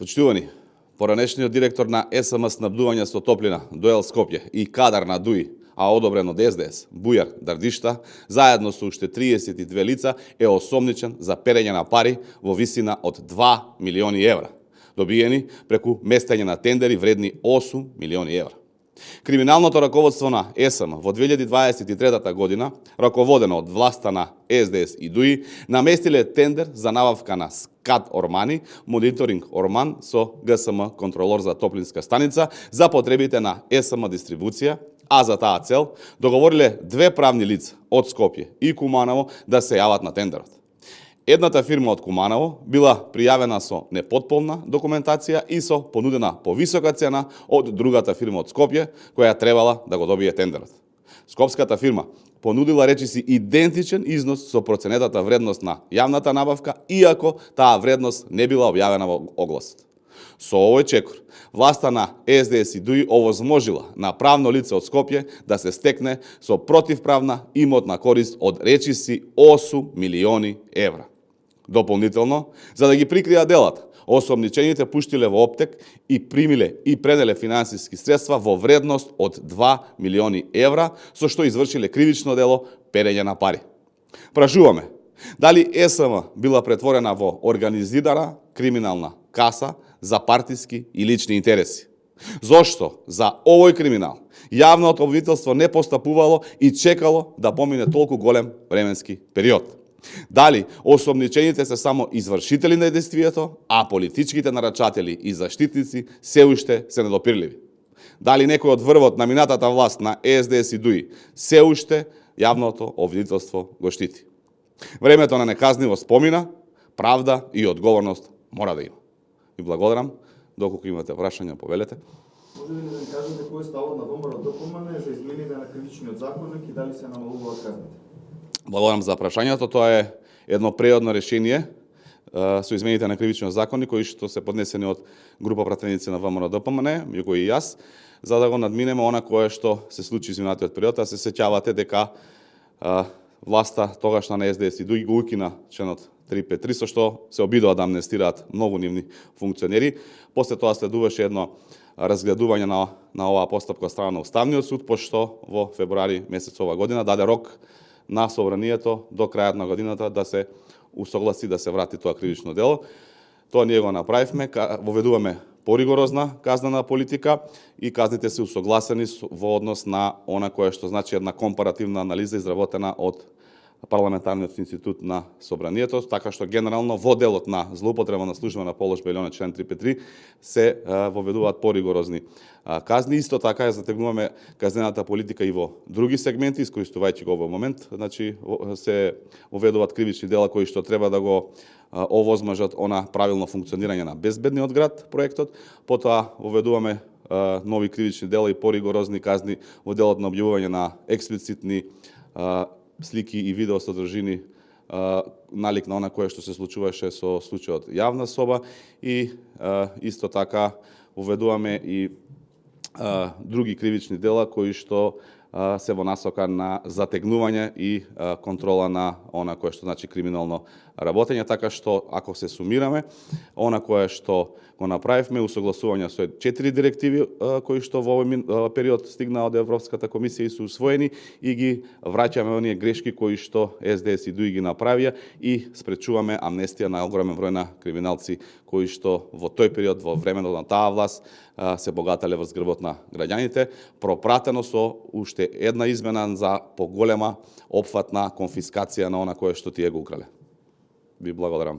Почитувани, поранешниот директор на СМ снабдување со топлина Дуел Скопје и кадар на ДУИ, а одобрен од СДС, Бујар Дардишта, заедно со уште 32 лица е осомничен за перење на пари во висина од 2 милиони евра, добиени преку местење на тендери вредни 8 милиони евра. Криминалното раководство на СМ во 2023 година, раководено од власта на СДС и ДУИ, наместиле тендер за набавка на СКАД Ормани, мониторинг Орман со ГСМ контролор за топлинска станица за потребите на СМ дистрибуција, а за таа цел договориле две правни лица од Скопје и Куманово да се јават на тендерот. Едната фирма од Куманово била пријавена со непотполна документација и со понудена повисока цена од другата фирма од Скопје, која требала да го добие тендерот. Скопската фирма понудила речиси идентичен износ со проценетата вредност на јавната набавка, иако таа вредност не била објавена во огласот. Со овој чекор, власта на СДС и ДУИ овозможила на правно лице од Скопје да се стекне со противправна имотна корист од речиси 8 милиони евра. Дополнително, за да ги прикријат делата, осомничените пуштиле во оптек и примиле и пределе финансиски средства во вредност од 2 милиони евра, со што извршиле кривично дело перење на пари. Прашуваме, дали СМ била претворена во организирана криминална каса за партиски и лични интереси? Зошто за овој криминал јавното обвинителство не постапувало и чекало да помине толку голем временски период? Дали осомничените се само извршители на действието, а политичките нарачатели и заштитници се уште се недопирливи? Дали некој од врвот на минатата власт на СДС и ДУИ се уште јавното обвинителство го штити? Времето на неказнивост помина, правда и одговорност мора да има. И благодарам, доколку имате прашања, повелете. Може ли да ни кажете кој е ставот на ВМРО-ДПМН за измените на кривичниот законник и дали се намалуваат казните? Благодарам за прашањето. Тоа е едно преодно решение со измените на кривичниот законник, кои што се поднесени од група пратеници на ВМРО-ДПМН, меѓу и јас, за да го надминеме она кое што се случи изминатиот период. А се сеќавате дека власта тогашна на СДС и ДУИ го укина членот 353, со што се обидува да амнестираат многу нивни функционери. После тоа следуваше едно разгледување на оваа постапка од страна на Уставниот суд, пошто во февруари месец ова година даде рок на собранието до крајот на годината да се усогласи да се врати тоа кривично дело. Тоа ние го направивме, воведуваме поригорозна казнена политика и казните се усогласени во однос на она кое што значи една компаративна анализа изработена од Парламентарниот институт на собранието, така што генерално во делот на злоупотреба на службена положба или член 353 се воведуваат поригорозни казни. Исто така ја затегнуваме казнената политика и во други сегменти, искористувајќи го во момент, значи се воведуваат кривични дела кои што треба да го овозможат она правилно функционирање на безбедниот град проектот. Потоа воведуваме нови кривични дела и поригорозни казни во делот на објавување на експлицитни слики и видео содржини налик на она кое што се случуваше со случајот јавна соба и исто така уведуваме и други кривични дела кои што се во насока на затегнување и контрола на она кое што значи криминално работење, така што ако се сумираме, она кое што го направивме усогласување со 4 директиви кои што во овој период стигнаа од Европската комисија и се усвоени и ги враќаме оние грешки кои што СДС и ДУИ ги направија и спречуваме амнестија на огромен број на криминалци кои што во тој период, во времето на таа власт, се богатале во згрбот на граѓаните, пропратено со уште една измена за поголема опфатна конфискација на она кое што тие го украле. Ви благодарам.